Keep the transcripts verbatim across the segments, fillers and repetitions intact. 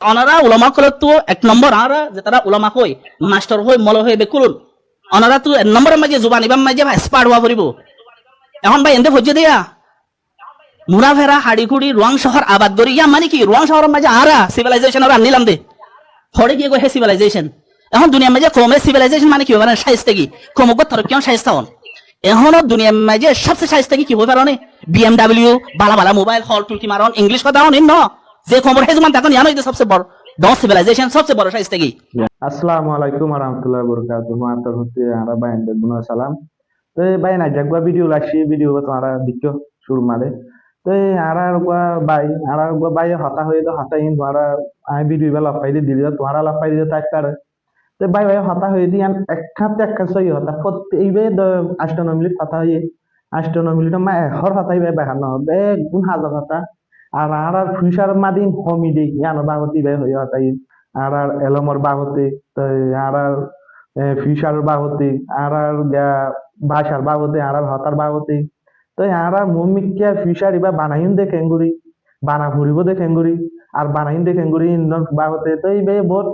Onorá ulama ókkolottú ek nombor, añára zetará ulama hoi, mastor hoi, moloi hoi, bekkún. Onoráttu ek nombor or maze zuban ibár maze expert ówa foribó. Ehón bái, ende foijjé de yá. Murafera, haçi-kuçi, Ruáñg cóhor abad gorí, yá mani ki, Ruáñg cóhor or maze añára civilization ore annilam de. Hoçé giyé goi hé civilization? Ehón duniyar maze koume civilization mani ki hoibar, cáistegi. Koum uggwá torokki on, cáista on. Ehón duniyar maze sobse cáistegi ki hoi faro né? B M W, bála bála mobile, hol tulki maron, English hotá hon, in no. Ze koumor hé zuban táke yián óilde sobse boro, doñr civilization, sobse boro cáistegi. Assalamu alaikum warahmatullahi wabarakatuhu. Añár torfóttu añára báiyain beggúnore salam. Te báiyain, aijja uggwá video loi aiccí, video tuáñra deikkó cúrur maze. Te añárar uggwá bái, añárar uggwá báiye hotá hoiyé de, hotá iín tuáñra, añí video ibá lofáiyé de dili, tuáñra lofáiyé de táikkare. Te bái, bái hotá hoiyé de yián ekkán te ekkán sóiyi hotá. Fottí, ibá de ancto no minit hotá hoiyé. Ancto no minit or maze ehón hotá ibá behar no, beggún házar hotá. Ar añárar future maze de iín homi de, yián or babote ibá hoiyé hotá iín. Añárar elom or babote, te añárar, e, future or babote, añárar, e, bácar babote, añárar hotár babote. Te añára muúmikká future ibá banaiyum de keéngorí, bana foribó de keéngorí, ar banaiyum de keéngorí, iín or babote. Te ibá bout,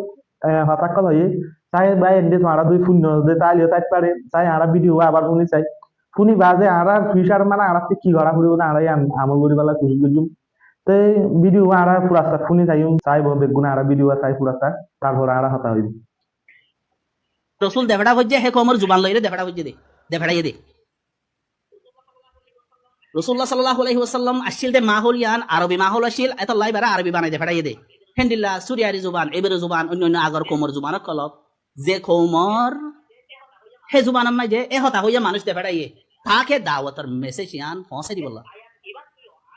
e, hotá ókkol hoiyé. Sai bái, ende tuáñra zodi fúinno de táile táit fare, sai añára video abar fúni sai. Fúni baade añárar future mane añárattú ki gorá foribó de añára yián amol goríbolla kucíc goijjum. Te video añára furasá fúni saiyum, saibo beggúne añára video sai furasá, tarfore añára hotá hoiyum. Rosul defeçá foijjé, hé koumor zuban loiyóre defeçá foijjé de, defeçáiye de. Rosulullah sallallahu alaihi wasallam accíl de mahól yián Arobi mahól accíl, etolla ibáre Arobi banai defeçáiye de. Héndilla Suriyari zuban, Ebru zuban, oinno oinno agor koumor zuban ókkolot, ze koumor hé zubanor maze e hotá hoiyé manúic defeçáiye, táke dawotor message yián foóñsai dibolla.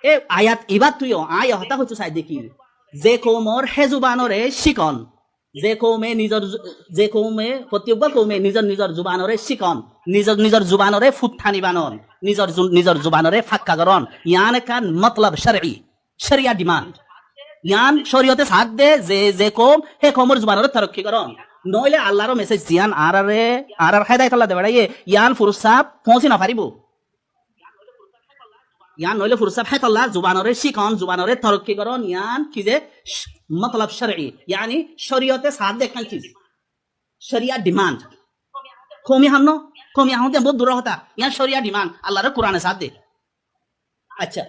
E ayat ibáttu yó añí e hotá hoitó sai de ki, ze koumor hé zubanore cíkon, ze koume nizor zu-, ze koume, fottí uggwá koume nizor nizor zubanore cíkon, nizor nizor zubanore futtani banon, nizor zu-, nizor zubanore fakka goron, yián ekkán motlob córi, córiya demand. Yián córiyote saádde ze, ze koum, hé koumor zubanore torokki goron. Noóile Allar message ziyán añárare, añárar hédayetolla defeçáiye, yián furussaf foóñsi nofaribó. Yián noóile furussaf hétolla zubanore cíkon, zubanore torokki goron, yián ki ze, sh-, motlob córi, yáni córiyote saádde ekkán ciz. Córiya demand. Koumi hán no, koumi hán de bout duror hotá. Yián córiya demand, Allare Kurane saádde. Accá.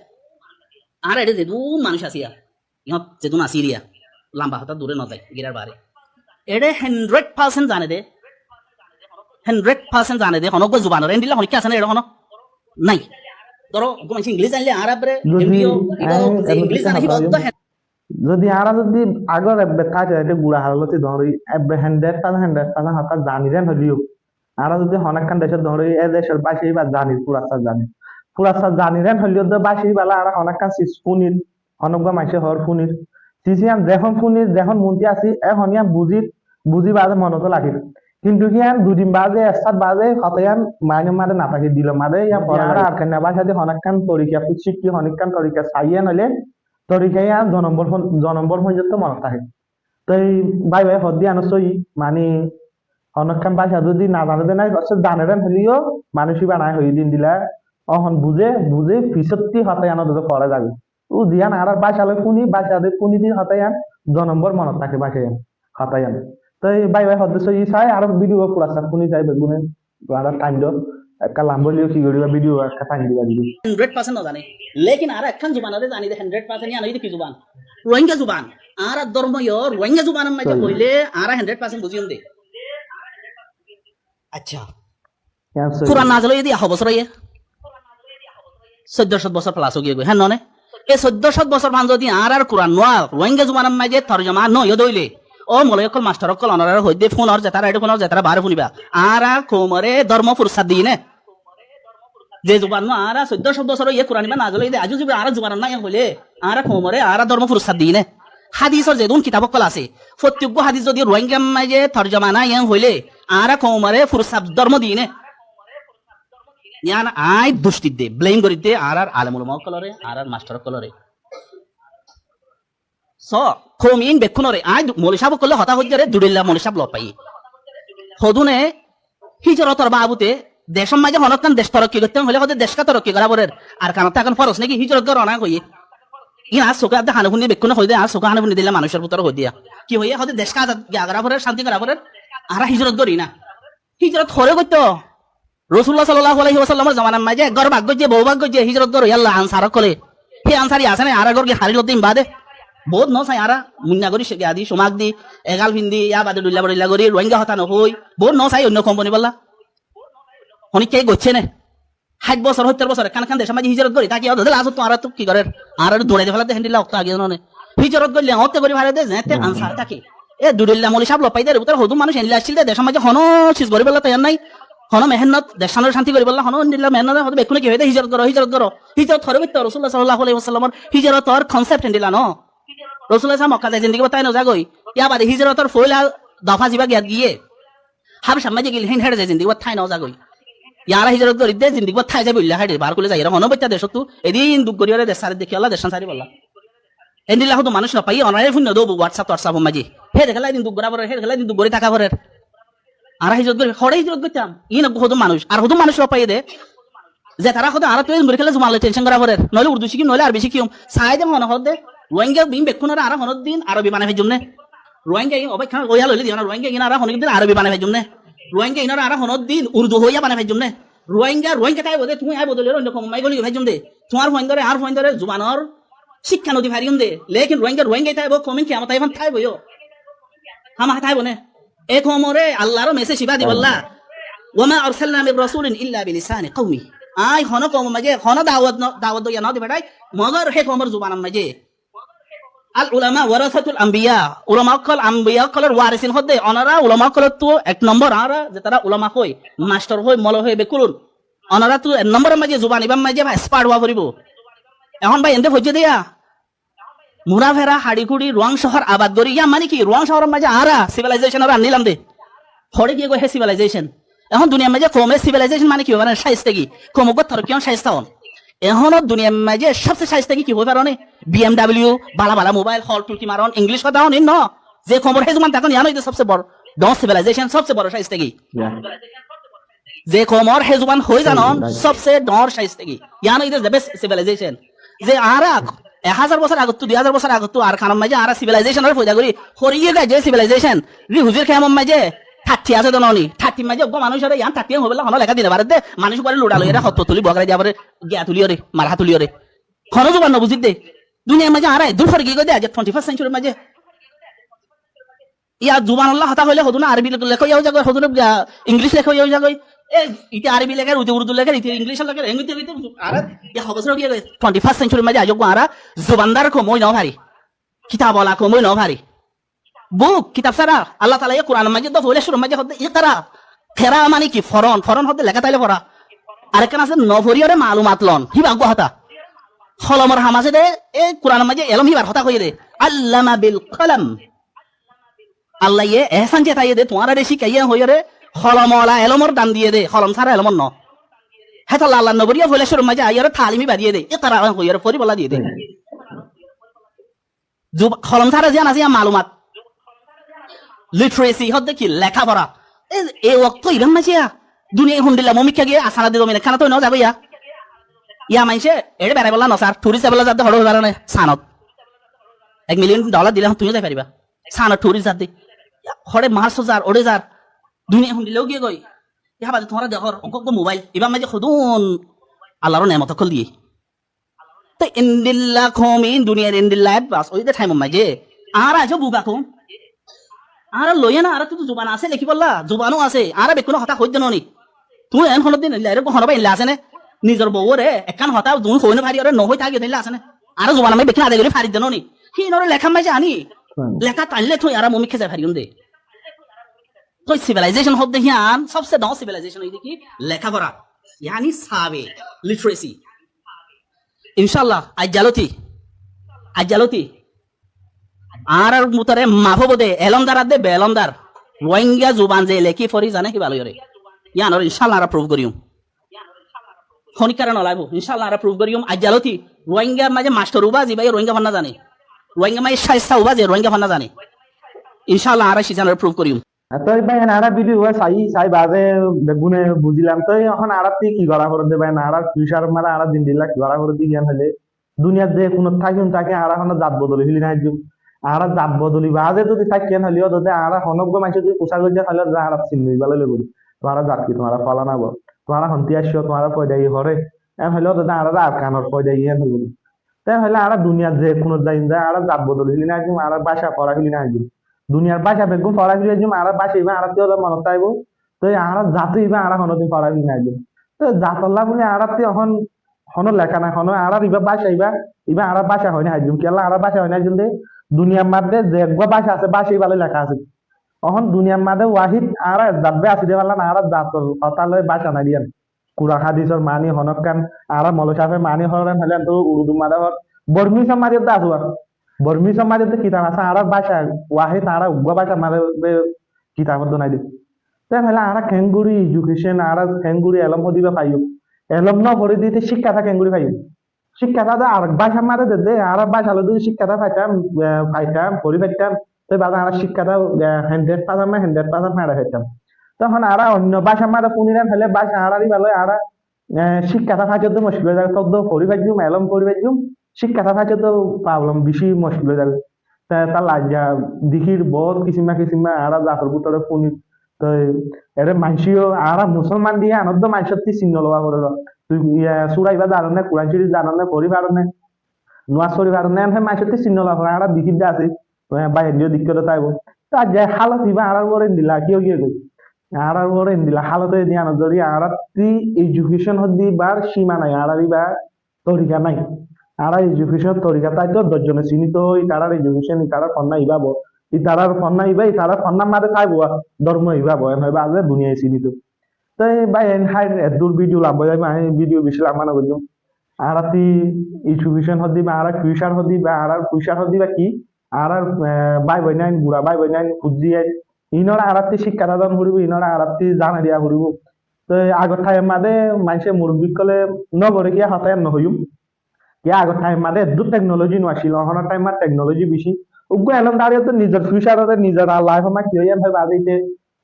Añára eçé zedún manúic así, yá, yót zedún así riya, lamba hotá dure no zai, girar baáre. Eçé hundred percent zane de, hundred percent zane de, honó uggwá zubanor, endilla honikka asé né eçé honó? Nái. Dóro, uggwá maincé English zanile, añára bere, zodi, M B O, ibá, eh, ze English zane, híba to hen- zodi añára zodi agor ebbe táite táite gura halot dóri, ebbe hundred percent, hundred percent hotá zani ren hoileyo, añára zodi honó ekkán decót dóri, e decór báca ibá zani, furasá zani. Furasá zani ren hoileyo de báca ibálla añára honó ekkán sis funir, honó uggwá maincé hoór funir. Sis yián zehón funir, zehón muúntu así, ehón yián buzir, buzi baade monot lagir. Kintu ki yián dui din baade, ek sáñt baade, hotá yián mainor maze no táke, dilor maze yián. Zodi fore añára ar kenna báca de honó ekkán torika cíki, honó ekkán torika sai yián óile, torika yián zonom bór fon-, zonom bór foijjonto monot táke. Toi bái bái hoódde yián sóiyi, mani honó ekkán báca zodi no zane de nái, zane ren hoileyo manúic ibá nái hoiyé de endilla, ehón buze, buze, fisottí hotá yián ot fore zagói. Ó ziyán añárar báca loi fúni, báca de fúni de hotá yián, zonom bór monot táke báca yián, hotá yián. Toi bái bái hoódde sóiyi, sai aró video furasá fúni sai beggúne. Añára time do, ekka lamba óileyo ki goríba video, ekka time diba video. Hundred percent no zane. Lekin añára ekkán zubanore zani de hundred percent, yián óilde ki zuban? Rohingya zuban. Añára dormo yó Rohingya zubanor maze hoile añára hundred percent buziyum de. Accá. Yián sóiyi. Kuran nazil óiye de ho bosór óiye? Soiddo cót bosór plus ói giyé goi, hé no né? E soiddo cót bosór fán zodi añárar Kuran no, Rohingya zubanor maze torjoma no óiye de óile, ó moloi ókkol, mastor ókkol, onorare hoóidde, fúnor, zetará eçé fúnor, zetará baáre fúniba. Añára koumore dormo furussat diyí né? Ze zuban no añára soiddo cót bosór óiye Kuran ibá nazil óiye de, aijjó zodi añárar zubanot nái hoile, añára koumore añára dormo furussat diyí né? Hádisor zedún kitab ókkol asé, fottí uggwá hádis zodi Rohingyar maze torjoma nái hoile, añára koumore furussat dormo diyí né? Yián añí duc didde, blame goridde añárar alem ulama ókkolore, añárar mastor ókkolore. So, koum iín bekkúnore, añí du-, moloi sáb ókkol loi hotá hoiddé re, dui dhoilla moloi sáb loi faiyí. Hodúne híjorotor baabute, decór maze honókkan dec torokki goittám hoilé hoódde decká torokki gorá forer. Arkanot tákon foros né ki, híjorot goró na hoiyé. Iín añár suké adde hane fúni, bekkúne hoiyé dé, añár suké hane fúni dé, manúicor bútore hoiyé dé. Ki hoiyé? Hoiyé dé dec azad gora fore, cánti gora fore, añára híjrot gorí na. Híjrot horé goittó. Rosúlullah sallallahu alaihi wasallamor zomanar maze gór bak goijjé, bou bak goijjé, híjrot goró, yálla ansar ókkole. Hé ansar yá asé né, añára gór giyé hári lodde imbade. Bout no sai añára, muinna gorí cega di, cumak di, egal findi, yá bade dhuilla bodoilla gorí, Rohingya hotá no hoi. Bout no sai oinno koum boni bolla. Honikka goijjé né. Háit bosór, hóittor bosór ekkán ekkán decór maze híjrot gorí táki, ódde last ottú añára tú ki gorér? Añára duñrai di félar dé, héndilla októ age zano né. Híjrot goillé oñtte gorí fare dé, zeéñtte ansar táke. E dudoilla moli sáb lofai dé, bútore hodún manúic endilla accíl dé, decór maze honó ciz goríbolla toiyar nái, honó mehennot, decór cánti goríbolla, honó endilla mehennot, hodún bekkúne ki hoiyé dé, híjrot goró, híjrot goró. Híjrot horé goittó, Rosúlullah sallallahu alaihi wasallamor híjrotor concept endilla no. Rosúlullah Mokka zai zindigi bót tái no zagói. Yá bade híjrotor foila dofa ziba giyat giyé. Hábecár maze gil hín héçe zai zindigi bót tái no zagói. Yára híjrot gorí dé zindigi bót tái zaibo illa héçe bar kule zai. Honó boitta decóttu edin duk gorí ore dec sári dé kiyólla, decán sári bolla. Endilla hodún manúic no faiyé, onorare fúinno dóbo WhatsApp, WhatsApp or maze. Hé dekíla edin duk gorá forer, hé dekíla edin duk gorí táka forer. Añára híjrot gorí, horé híjrot goittam. Iín hodún manúic, ar hodún manúic no faiyé dé. Ze tará hodé añára tú edin gorí kele zuban loi tension gorá forer. Noile Urdu cíkim, noile Arbi cíkim. Sai dé hone hodde. Rohingya iín bekkúnore añára honó din Arobi banai faijjum né. Rohingya iín oba ekkán óiya loile diyó na, Rohingya iín añára honó din Arobi banai faijjum né. Rohingya iínore añára honó din Urdu hoiya banai faijjum né. Rohingya, Rohingya táibo dé, tuñí aññí bodoli ore oinno koumor maze goli faijjum dé. Tuáñr fuaindore, añár fuaindore zubanor cíkka no di fariyum dé. Lekin Rohingya, Rohingya táibo, koumin kiyamot táibo, táibo yo. Hámaha táibo né. E koumore Allar message iba dibolla. وما أرسلنا من رسول إلا بلسان قومه. Aññí honó koumor maze, honó dawot no, dawot doiya no di fethái, mogor hé koumor zubanor maze. العلماء ورثة الأنبياء. Ulama ókkol ambiya ókkolor warisin hoó dé, onora ulama ókkolottu ek nombor, añára zetará ulama hoi, mastor hoi, moloi hoi, bekkúlun. Onora tú ek nombor or maze zuban ibar maze expert ówa foribó. Ehón bái ende foijjé dé yá. Mura fera, haçi kuçi, Ruang cóhor abad gorí, yá mani ki, Ruang cóhor or maze añára civilization ore annilam dé. Horé giyé goi hé civilization. Ehón duniyar maze koume civilization mani ki hoibar, cáistegi. Koum uggwá torokki on, cáista on. Ehón duniyar maze sobse cáistegi ki hoi faro né? B M W, bála bála mobile, hol tulki maron, English hotá on, iín no. Ze koumor hé zuban táke yián óiye dé sobse boro, doñr civilization, sobse boro cáistegi. Ze koumor hé zuban hoi zanon, right, sobse doñr cáistegi. Yián óiye dé the best civilization. Ze añára ek házar bosór agottú, dui házar bosór agottú Arkanor maze añára civilization ore foida gorí, hori giyé goi ze civilization, refugee camp or maze thatti asé dé no ni, thattir maze uggwá manúic ore, yián thatti hoibolla honó leká di no fare dé, manúic uggwáre luça loi ore, hotto tuli, bograi diya fore, giya tuli ore, marha tuli ore. Honó zuban no buzir dé. Duniyar maze añára eddúr fori giyé goi dé, aijja twenty first century r maze. Yá zubanolla hotá hoile hodún Arbi lekó yá ói zagói, hodún, ah, English lekó yá ói zagói. E, ite Arbi lekér, ite Urdu lekér, ite English lekér, engute engute, añára yá hobosor giyé goi. Twenty first century r maze aijjó añára zubandar koum ói no fari. Kitab ola koum ói no fari. Book, kitab sára, Allah Taala yá Kuran or maze dé foila cúrur maze hoó dé, iqra. Qira mani ki? Foron, foron hoó dé leká táile fora. Arekkán asé no fori ore malumat lon, híba uggwá hotá. Holomor ham asé dé, e Kuran or maze elóm híbar hotá hoiyé dé. Allama bil qalam. Allaye ehsán zetaiyé dé, tuáñrare cíkaiyé hoiyóre, holom ola elómor dan diyé dé, holom sára elómor no. Hétolla Allar nobiré foila cúrur maze aiyóre talim íba diyé dé, iqra hoiyóre foribolla diyé dé. Zub-, holom sára ziyán asé yían malumat. Literacy hoó dé ki? Leká fora. E, e októ ibar maze yá duniyai hondilla momikká giyé, asana di zomin ekkánot ói no zagói yá. Yá maincé eçé beraibolla no sar, tourist zaibolla zadde hoçé hoi faro né, sanot. Ek million dollar dile ehón tuñío zai fariba. Sanot tourist zadde. Hoçé Mars ot zar, oçé zar. Duniyai hondilla ói giyé goi. Yá bade tuáñra dekór, uggwá uggwá mobile. Ibar maze hodún Allar nemot ókkol diyé. Te endilla koum in duniyar endilla advance ói de time or maze. Añára aijjó buga koum. Añára loiye na, añárattu zuban asé lekibolla, zuban o asé. Añára bekkúne hotá hoidde no ni. Tuñí en honodin endilla, erokom hono bái endilla asé ne? Nizor bou ore ekkán hotá tuñí hoi no fari ore no hoi táki de endilla asé ne? Añára zuban amai bekkún adai gori fari de no ni. Hín ore lekár maze ani. Hmm. Lekát ainle tuñí añára mumikká zai fari de. Toi civilization hoó de híyan, sobse doñr civilization ói de ki? Leká fora. Yani sabe, literacy. Incállah, aijjalóti, aijjalóti añárar bútore maf óibo de, elómdar ar de be-elómdar. Rohingya zuban ze lekí fori zane híba loiyóre. Yíanor incállah añára proof goijjum. Honíkkare no laibo, incállah añára proof goijjum. Aijjalóti Rohingyar maze mastor uba ze íbaye Rohingya fonná zane, Rohingyar maze cáista uba ze Rohingya fonná zane, incállah añára cízanore proof goijjum. Toi bái, en añára video uwá sai, sai baade beggúne buzilam. Toi ehón añárattú ki gora foredde bái, en añárar future mane añárar zindilla ki gora foredde, yián hoile Duniyar ze kunot táki táki añára honó zat bodoli feli no faijjum. Añára zat bodoli baade zodi táki en hoile, ódode añára honó uggwá maincóre zodi fusár goijjé hoile, añára sinno ibá loi loi gori. Tuáñra zat ki, tuáñra folana bor, tuáñra hontú aiccó, tuáñra foida ki horé. En hoile ódode añára Arkanor foida ki en hoile. Te hoile añára duniyar ze kunot zai zai añára zat bodoli feli no faijjum, añára báca forai feli no faijjum. Duniyar báca beggún forai feli faijjum, añára báca ibá añárattú ódode monot táibo. Te añára zat ibá añára honódin forai feli no faijjum. Te zatolla buli añárattú ehón honó leká nai, honó añárar ibá báca ibá, ibá añárar báca hoi no faijjum. Kiyólla añárar báca hoi no faijjum de, duniyar maze ze uggwá báca asé, báca ibá loi leká asé. Ehón duniyar maze wahid añára zat be así de balla na, añárar zator hotá loi báca nai diyan. Kuran hádisor mani honókkan, añára moloi sáfe mani horen hoile ento Urdu maze hor, Bormis maze de asé, Bormis maze de kitab asé, añárar báca wahid añára uggwá báca maze be kitab ot donai di. Te hoile añára kengori education, añára kengori elóm hodiba faiyum. Elóm no fori dite cíkka ta kengori faiyum. Cíkka ta de arek bácar maze de de, añára báca loi de cíkka ta faitam, eh, faitam, fori faitam. Te bade añára cíkka ta, eh, hundred percent, hundred percent fari faitam. Tohón añára onno bácar maze funilam hoile báca añárar iba loi añára, eh, cíkka ta faijjum de muckil ói zagói, tók de fori faijjum, elóm fori faijjum, cíkka ta faijjum de problem beci muckil ói zagói. Te, te lajja dikir bout kisimma kisimma añára zator bútore funir. Te ere maincé yó añára musolman de yián ot de maincóttu sinno lowa foré. Tui, iya, sura ibá zano né, Kuran Córif zano né, fori faro né, nomaz fori faro né, en hoi maincóttu sinno lowa foré, añára dikir de asé. Te bái, endilla dikir de táibo. Te aijja hálot ibá añárar uore endilla ki ói giyé goi? Añárar uore endilla hálot ói de yián ot zodi añárattú education hoddé ibár sima nai, añárar ibá torika nai. Añárar education torika táito, doc zone sinito, itarar education, itarar fonná ibá bo, itarar fonná ibá, itarar fonná maze táibo, dormo ibá bo, en hoiba aze duniyai sinito. Te bái, en hair eddur video lamba ói zaibo, añí video beci lamba no goijjum. Añárattú education hoddé ibá, añárar future hoddé ibá, añárar future hoddé ibá ki? Añárar, eh, bái boin ain, gura bái boin ain, fujji ain, inore añárattú cíkka ta don foribo, inore añárattú zanai diya foribo. Te agor time maze maincé murubbi ókkole no fore kiya hotá en no hoiyum. Kiya agor time maze eddur technology no accíl, ehón time maze technology beci. Uggwá elómdar ot nizor future ore, nizor life ot ki óiye en hoi bade ite,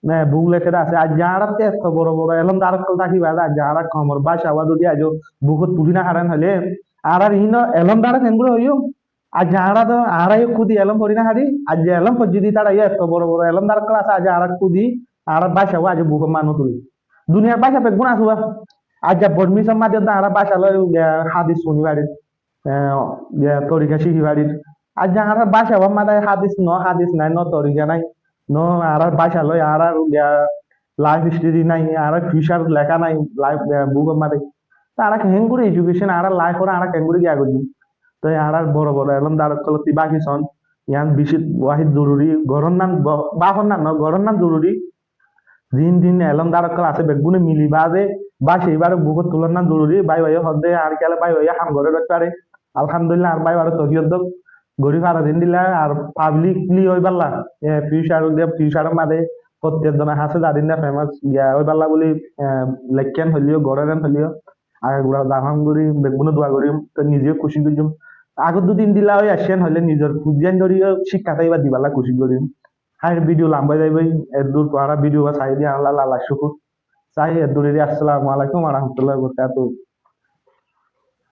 eh, buk leke de asé. Aijja añárattú etó boro boro elómdar ókkol táki bade aijja añárar koumor báca wa zodi aijjo bukot tuli no faren hoile, añárar ino elómdar kengori hoiyum? Aijja añára to, añára yó kudi elóm fori no fari, aijja elóm fori zodi tará yó etó boro boro elómdar ókkol asé, aijja añára kudi, añárar báca wa aijja bukot ma no tuli. Duniyar báca beggún asé ba. Aijja Bormis maze de añára báca loi, eh, hádis funi farir, eh, eh, torika cíki farir. Aijja añárar báca wa maze hádis no, hádis nai, no torika nai, no añárar báca loi añárar, eh, life history nai, añárar future leká nai, life, eh, buk maze. Te añára kengori education, añárar life ore añára kengori giya goijjum? Te añárar boro boro elómdar ókkol ottu báfi son, yián beci wahid zoruri, goron nan, bo-, báfor nan no, goron nan zoruri. Zin zin elómdar ókkol asé, beggúne mili bade báca ibáre bukot tulon nan zoruri. Bái bái hoddé ar kiyólla bái bái ham goré goittó fare. Alhamdulillah, ar bái bái toufik dok. Gori fare de endilla, ar publicly óiballa, eh, future de, future maze fottí zone hásé zadi na famous giya óiballa buli, eh, lekken hoileyo, goren hoileyo. Agagura zaham gori, beggúne dua gori, te nize kucíc goijjum. Agor zodi endilla ói aiccé hoile nizor fujji ain dóriyo cíkka ta ibá diballa kucíc goijjum. Hair video lamba ói zaibo, eddur tuáñra video ba sai diya, Allah, Allah, Allah, cúkur. Sai eddur eri, Assalamu alaikum wa rahmatullahi wa barakatuhu.